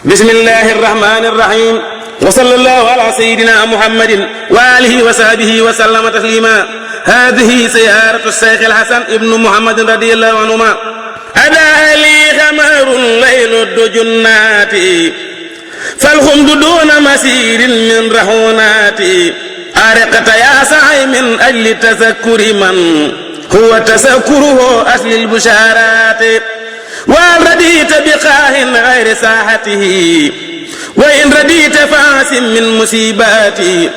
بسم الله الرحمن الرحيم وصلى الله على سيدنا محمد وآله وصحبه وسلم تسليما. هذه سيارة الشيخ الحسن ابن محمد رضي الله عنهما. أداء لي خمر ليل الدجنات فالخمد دون مسير من رهونات. أرقت يا سعي من أجل تذكر من هو تذكره أصل البشارات. وإن رديت بقاه غير ساحته وإن رديت فاس من مصيباتي.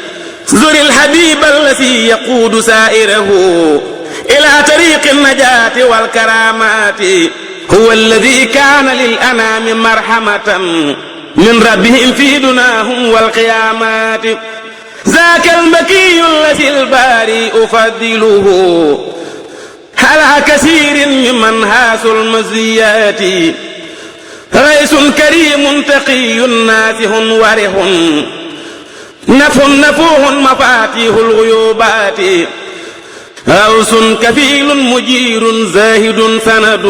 زر الحبيب الذي يقود سائره إلى طريق النجاة والكرامات. هو الذي كان للأنام مرحمة من ربهم في دناهم والقيامات. ذاك المكي الذي الباري أفضله على كثير ممن هاس المزيات. رئيس كريم تقي ناسه ورح نفوه مفاتيح الغيوبات. غوث كفيل مجير زاهد سند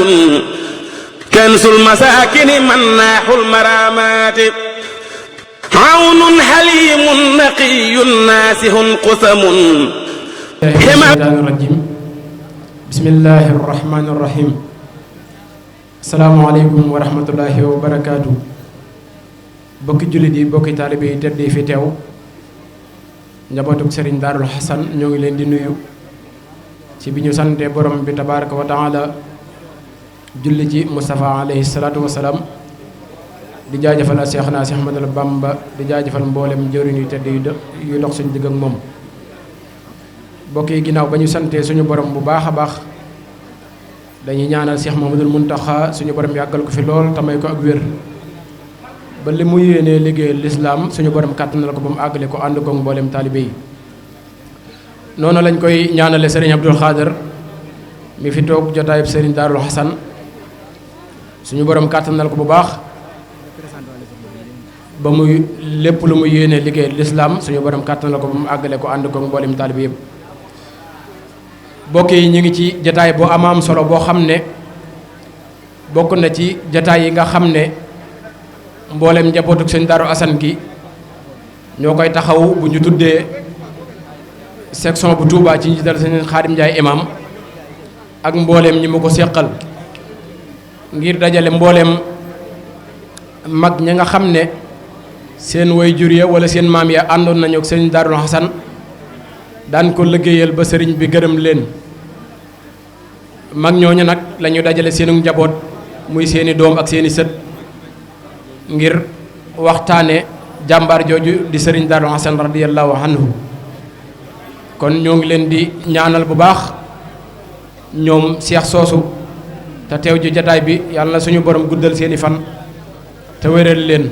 كنس المساكن مناح المرامات. عون حليم نقي ناسه قسم بسم الله الرحمن الرحيم. السلام عليكم ورحمة الله وبركاته. bokki jullit yi bokki taalibe yi tedd yi fi teew njabootuk Serigne Darou Hassane ñoo ngi leen di nuyu ci bi ñu sante borom bi tabaraka wa taala julli ci Mustafa alayhi salaatu wasalaam di jaajëfal Seexna Seex Ahmadul Bamba di jaajëfal mboolem jëriñ yu tedd yu dox suñu digg ak moom. bokk yi ginnaaw ba ñu santee suñu borom bu baax a baax dañuy ñaanal Cheikh Mouhamadoul Mountakha suñu borom yàggal ko fi lool tamay ko ak wér ba li mu yéenee liggéeyal lislaam suñu borom kàttanal ko ba mu àggale ko ànd ko mboolem taalibe yi. noonu lañ koy ñaanale Serigne Abdoul Khader mi fi toog jotaayub Serigne Darou Hassane suñu borom kàttanal ko bu baax ba muy lépp lu mu yéenee liggéeyal lislaam suñu borom kàttanal ko ba mu àggale ko ànd ko mboolem taalibe yëpp. bokk yi ñu ngi ci jataay boo am solo boo xam ne bokk na ci jataay yi nga xam ne mboolem njabootuk sëñ Darou Hassane gi ñoo koy taxaw bu ñu tuddee section bu Touba ci njiital sëñ Xaadim Njaay imam ak mboolem ñi mu ko seqal ngir dajale mboolem mag ña nga xam ne seen way jur ya wala seen maam ya àndoon nañu ak sëñ Darou Hassane daan ko liggéeyal ba sëriñ bi gërëm leen. mag ñooñu nag la ñu dajale seenu njaboot muy seeni doom ak seeni sët ngir waxtaane jàmbaar jooju di sëriñ Darou Hassane radiyallahu anhu. kon ñoo ngi leen di ñaanal bu baax ñoom seex soosu te teew ji jataay bi yàlla na suñu borom guddal seeni fan te wéral leen.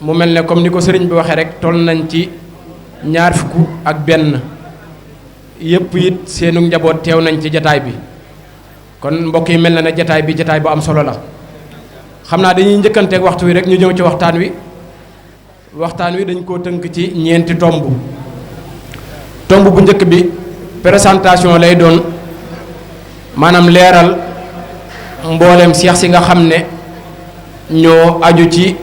mu mel ne comme ni ko sëriñ bi waxee rek toll nañ ci 21 yëpp it seenu njaboot teew nañ ci jataay bi. kon mbokk yi mel na ne jataay bi jataay bu am solo la. xam naa dañuy njëkkanteeg waxtu wi rek ñu ñëw ci waxtaan wi dañ koo tënk ci ñeenti tomb bu njëkk bi présentation lay doon maanaam leeral mboolem seex si nga xam ne ñoo aju ci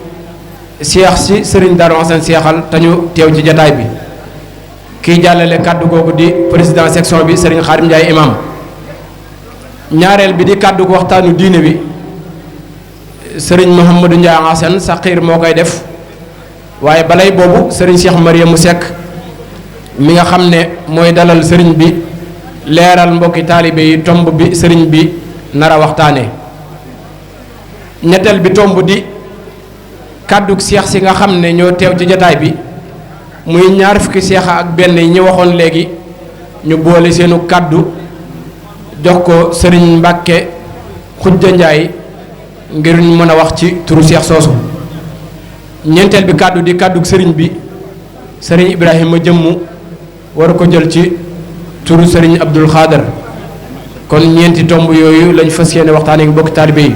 seex si Serigne Darou Hassane seexal te ñu teew ci jataay bi. kiy jàllale kàddu googu di président section bi Serigne Xaadim Njaay imam. ñaareel bi di kàddu gu waxtaanu diine bi Serigne Mouhamadou Ndiaye Hassane Saqiir moo koy def waaye balay boobu Serigne Cheikh Mariamu Seck mi nga xam ne mooy dalal Serigne bi leeral mbokki taalibe yi tomb bi Serigne bi nara waxtaane. ñetteel bi tomb di kàddu seex si nga xam ne ñoo teew ci jataay bi muy 20 seexa ak benn yi ñu waxoon léegi ñu boole seenu kàddu jox ko Serigne Mbàkke Xujja Njaay ngir ñu mën a wax ci turu seex soosu. ñeenteel bi kàddu di kàddu Serigne bi Serigne Ibrahima Jëmmu war ko jël ci turu Serigne Abdoul Khader. kon ñeenti tomb yooyu lañ fas yéene waxtaanee bokki taalibe yi.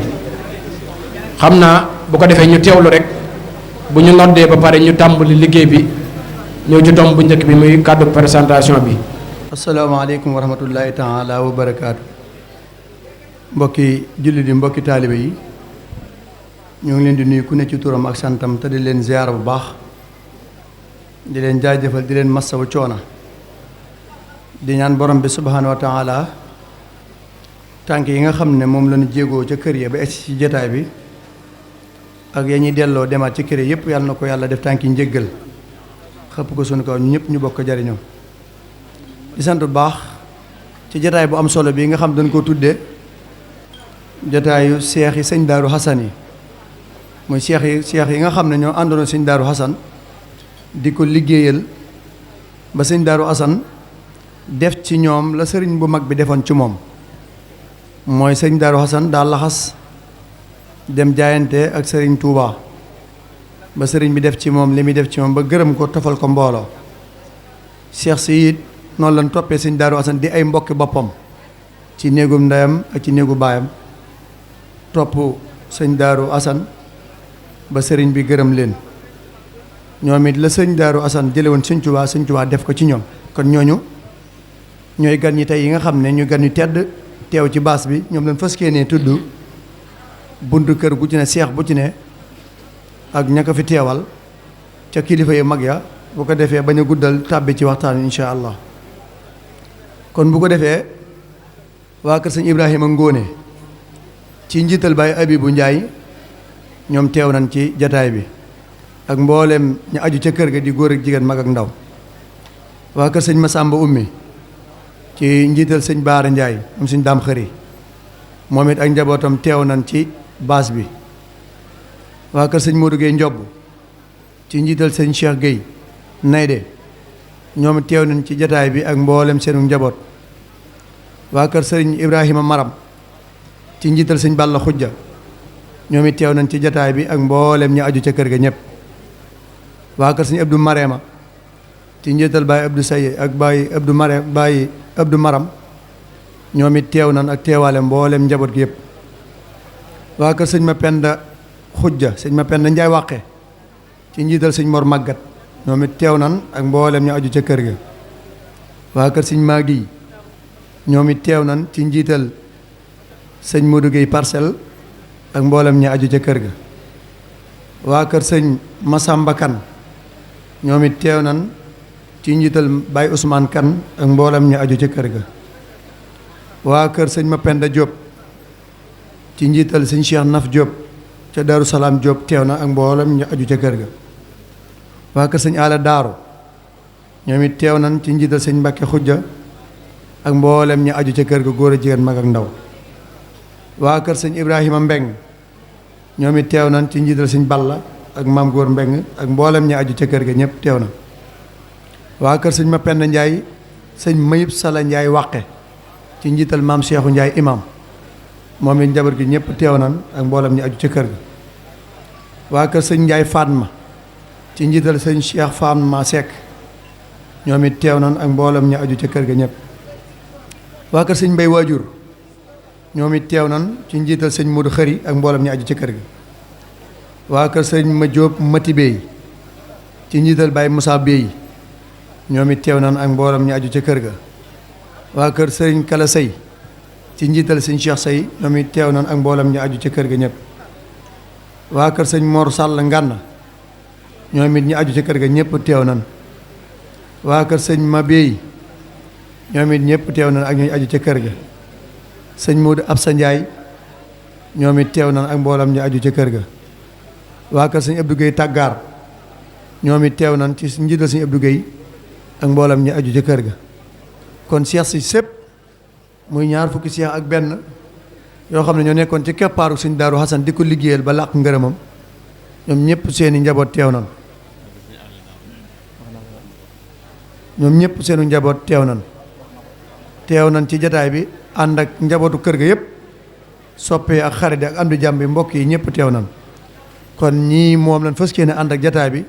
xam naa bu ko defee ñu teewlu rek bu ñu noddee ba pare ñu tàmbali liggéey bi ñëw ci tomb bu njëkk bi muy kàddu présentation bi. asalaamaaleykum wa rahmatullahi taala wa barakaatu. mbokki jullit yi mbokki taalibe yi ñu ngi leen di nuyu ku ne ci turam ak santam te di leen ziyaara bu baax di leen jaajëfal di leen massawu coona di ñaan borom bi subhaanahu wa taala tànk yi nga xam ne moom lañu jéegoo ca kër ya ba egsi ci jataay bi ak ya ñuy delloo demaat ci kër yépp yàlla na ko yàlla def tànk yi njéggal xëpp ko sunu kaw ñu ñëpp ñu bokk jariñoo di sant bu baax ci jataay bu am solo bi nga xam dañ ko tuddee jataayu seex yi sëñ Daaru Xasan yi mooy seex yi nga xam ne ñoo àndoon sëñ Daaru Xasan di ko liggéeyal ba sëñ Daaru Xasan def ci ñoom la sëriñ bu mag bi defoon ci moom mooy sëñ Daaru Xasan daal laxas dem jaayante ak sëriñ Touba ba sëriñ bi def ci moom li muy def ci moom ba gërëm ko tofal ko mbooloo seex si it noonu lañ toppee sëñ Daaru Xasan di ay mbokki boppam ci néegum ndeyam ak ci néegu baayam topp sëñ Daaru Xasan ba sëriñ bi gërëm leen ñoom it la sëñ Daaru Xasan jële woon sëñ Touba def ko ci ñoom kon ñooñu ñooy gan ñi tey yi nga xam ne ñu gan ñu tedd teew ci baas bi ñoom lañ fas yéenee tudd buntu kër gu ci ne seex bu ci ne ak ña ko fi teewal ca kilifa yu mag ya bu ko defee bañ a guddal tàbbi ci waxtaan wi incha allah kon bu ko defee waa kër sëñ Ibrahima Ngóone ci njiital Baay Abibu Njaay ñoom teew nañ ci jataay bi ak mboolem ñu aju ca kër ga di góor ak jigéen mag ak ndaw waa kër sëñ Masamba Ummi ci njiital sëñ Baara Njaay moom sëñ Daam Xëri moom it ak njabootam teew nañ ci baas bi waa kër sëñ Modou Gueye Njobb ci njiital sëñ Cheikh Gueye Nayde ñoom teew nañ ci jataay bi ak mboolem seenu njaboot waa kër sëñ Ibrahima Maram ci njiital sëñ Balla Xujja ñoom it teew nañ ci jataay bi ak mboolem ñu aju ca kër ga ñëpp waa kër sëñ Abdou Marema ci njiital Baye Abdou Saye ak Baye Abdou Maram ñoom it teew nañ ak teewaale mboolem njaboot gi yëpp waa kër sëñ Mapenda Xujja sëñ Mapenda Njaay Wàqe ci njiital sëñ Mor Màggat ñoom it teew nañ ak mboolem ñu aju ca kër ga waa kër sëñ Maagi ñoom it teew nañ ci njiital sëñ Modou Gueye Parcelles ak mboolem ñu aju ca kër ga waa kër sëñ Masamba Kan ñoom it teew nañ ci njiital Baye Ousmane Kan ak mboolem ñu aju ca kër ga waa kër sëñ Mapenda Diop ci njiital sëñ Cheikh Naf Diop ca Daaru Salaam Diop teew na ak mboolem ñu aju ca kër ga waa kër sëñ Ala Daaru ñoom it teew nañ ci njiital sëñ Mbàkke Xujja ak mboolem ñu aju ca kër ga góor a jigéen mag ak ndaw waa kër sëñ Ibrahima Mbeng ñoom it teew nañ ci njiital sëñ Balla ak maam góor Mbeng ak mboolem ñu aju ca kër ga ñëpp teew na waa kër sëñ Mapenda Njaay sëñ Mayib Sala Njaay Wàqe ci njiital maam Cheikhu Njaay imam moom it njaboot gi ñëpp teew nan ak mboolem ñu aju ca kër ga waa kër sëñ Njaay Fatma ci njiital sëñ Cheikh Fatma Seck ñoom it teew nan ak mboolem ñu aju ca kër ga ñëpp waa kër sëñ Mbay Waajur ñoom it teew nan ci njiital sëñ Modou Xëri ak mboolem ñu aju ca kër ga waa kër sëñ Ma Jóob Mati Bey ci njiital Baay Moussa Bey ñoom it teew nan ak mboolem ñu aju ca kër ga waa kër sëriñ Kala Sey ci njiital sëñ Cheikh Sey ñoom it teew nan ak mboolem ñu aju ca kër ga ñëpp waa kër sëñ Mor Sall Ngànn ñoom it ñu aju ca kër ga ñëpp teew nan waa kër sëñ Mabey ñoom it ñëpp teew nan ak ñu aju ca kër ga sëñ Modou Absa Ndiaye ñoom it teew nan ak mboolem ñu aju ca kër ga waa kër sëñ Abdou Gueye Tàggaar ñoom it teew nan ci njiital sëñ Abdou Gueye ak mboolem ñu aju ca kër ga kon seex si sépp muy ñaar fukki seex ak benn yoo xam ne ñoo nekkoon ci keppaaru sëñ Daaru Xasan di ko liggéeyal ba làq ngërëmam ñoom ñëpp seeni njaboot teew nan ñoom ñëpp seenu njaboot teew nan ci jataay bi ànd ak njabootu kër ga yëpp soppee ak xarit ak am di jàmm bi mbokk yi ñëpp teew nan kon ñii moom lañ fas yéene ànd ak jataay bi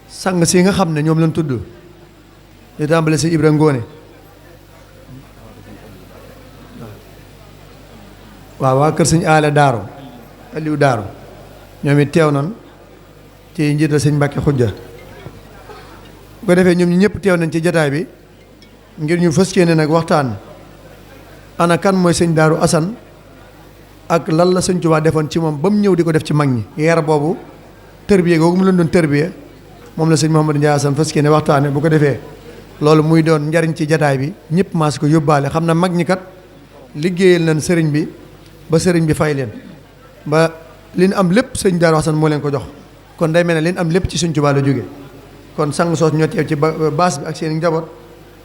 sang si nga xam ne ñoom lañ tudd di tàmbale sëñ Ibra Ngóone waaw waa kër sëñ Aale Daaru Aliou Daaru ñoom it teew nan ci njiital sëñ Mbàkke Xujja bu ko defee ñoom ñi ñëpp teew nañ ci jataay bi ngir ñu fas yéene nag waxtaan ana kan mooy sëñ Daaru Asan ak lan la sëñ Tuubaa defoon ci moom ba mu ñëw di ko def ci mag ñi. yar boobu tërbiye googu mu leen doon tërbiye moom la sëñ Mouhamadou Ndiaye Assane fas yéene waxtaane bu ko defee loolu muy doon njariñ ci jataay bi ñëpp maas ko yóbbaale xam na mag ñi kat liggéeyal nañ sëriñ bi ba sëriñ bi fay leen ba li ñu am lépp sëñ Daaru Assane moo leen ko jox kon day mel ne li ñu am lépp ci sëñ Tuubaa la jóge kon sang soos ñoo teew ci baas bi ak seen njaboot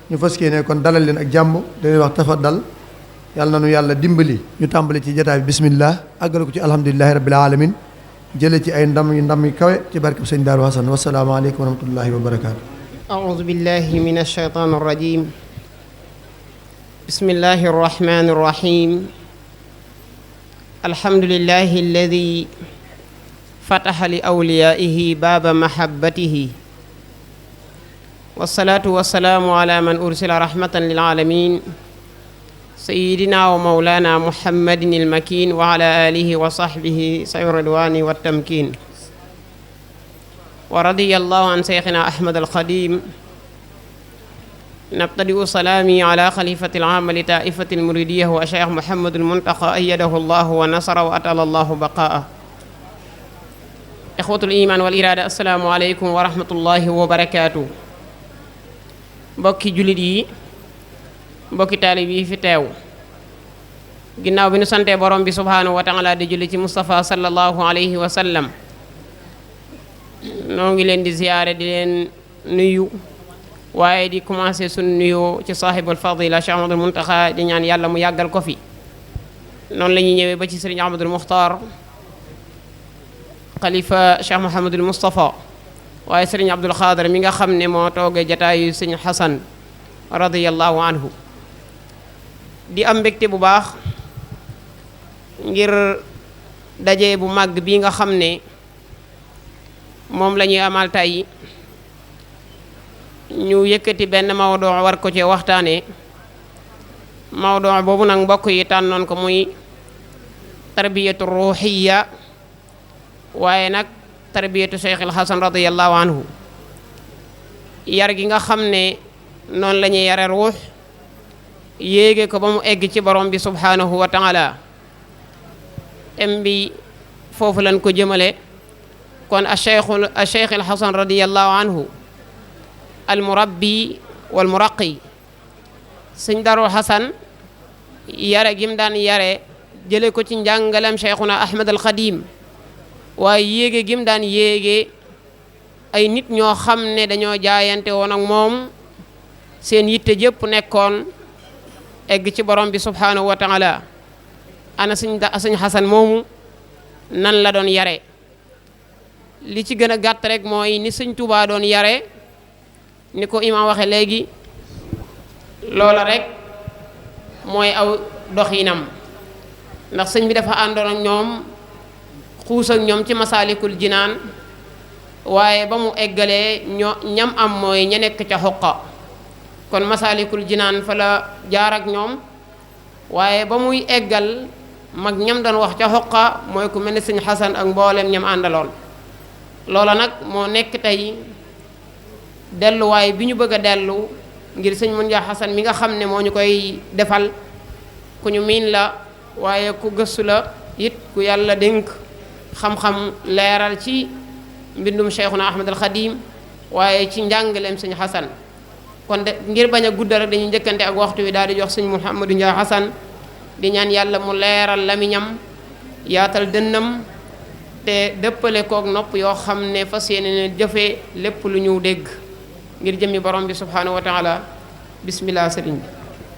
ñu fas yéene kon dalal leen ak jàmm dañuy wax tafaddal yàlla na nu yàlla dimbali ñu tàmbali ci jataay bi bismillah àggale ko ci alhamdulillahi rabbil alamin jële ci ay ndam yu kawe ci barkeb sëñ Daaru Assane wassalaamu aleykum wa rahmatullahi wa barakaatu. أعوذ بالله من الشيطان الرجيم بسم الله الرحمن الرحيم الحمد لله الذي فتح لأوليائه باب محبته والصلاة والسلام على من أرسل رحمة للعالمين سيدنا ومولانا محمد المكين وعلى آله وصحبه سير الرضوان والتمكين ورضي الله عن شيخنا أحمد الخديم نبتدئ سلامي على خليفة العام لطائفة المريدية والشيخ محمد المنتقى أيده الله ونصر وأطال الله بقاءه إخوة الإيمان والإرادة السلام عليكم ورحمة الله وبركاته mbokki jullit yi mbokki taalib yi fi teew ginnaaw bi nu santee borom bi subhaanahu wa taala di julli ci Mustafa sallallahu alayhi wa sallam noo ngi leen di ziyaare di leen nuyu waaye di commencé suñu nuyoo ci sahibul fadila Cheikh Ahmadul Muntaxa di ñaan yàlla mu yàggal ko fi noonu la ñuy ñëwee ba ci sëriñ Ahmadul Muxtaar xalifa Cheikh Mouhamadul Moustapha waaye sëriñ Abdul Xaadar mi nga xam ne moo toogee jataayu sëñ Xasan radiyallahu anhu di am mbégte bu baax ngir daje bu màgg bi nga xam ne moom la ñuy amal tey ñu yëkkati benn mawduu war ko ci waxtaane mawduu boobu nag mbokk yi tànnoon ko muy tarbiyatu ruuxiya waaye nag tarbiyatu Cheikh El Hassan radiyallahu anhu yar gi nga xam ne noonu la ñuy yare ruux yéege ko ba mu egg ci borom bi subhanahu wa taala em bi foofu lañ ko jëmale kon a Cheikh El Hassan radiyallahu anhu al murabbi wal muraqi sëñ Daaru Hassan yare gim daan yare jële ko ci njàngalem Cheikhuna Ahmad al Xadim waaye yéege gim daan yéege ay nit ñoo xam ne dañoo jaayante woon ak moom seen yitte jëpp nekkoon egg ci borom bi subhanahu wa taala ana sëñ Hassan moomu nan la doon yare li ci gën a gàtt rek mooy ni sëñ Tuubaa doon yare ni ko imaam waxe léegi loola rek mooy aw doxinam ndax sëñ bi dafa àndoon ak ñoom xuus ak ñoom ci masaalikul jinaan waaye ba mu eggalee ñam am mooy ña nekk ca xoqa kon masaalikul jinaan fa la jaar ak ñoom waaye ba muy eggal mag ñam doon wax ca xoqa mooy ku mel ne sëñ Hassan ak mboolem ñam àndaloon loola nag moo nekk tey delluwaay bi ñu bëgg a dellu ngir sëñ Muntaxa Hassan mi nga xam ne moo ñu koy defal ku ñu miin la waaye ku gëstu la it ku yàlla dénk xam-xam leeral ci mbindum Cheikhuna Ahmad al Xadim waaye ci njàngaleem sëñ Hassan kon de ngir bañ a guddal rek dañuy njëkkante ak waxtu wi daal di jox sëñ Mouhamadou Ndiaye Hassan di ñaan yàlla mu leeral lamiñam yaatal dënnam te dëppale kook nopp yoo xam ne fas yéene ne jëfe lépp lu ñu dégg ngir jëmmi borom bi subhanahu wa taala bismillah sëriñ bi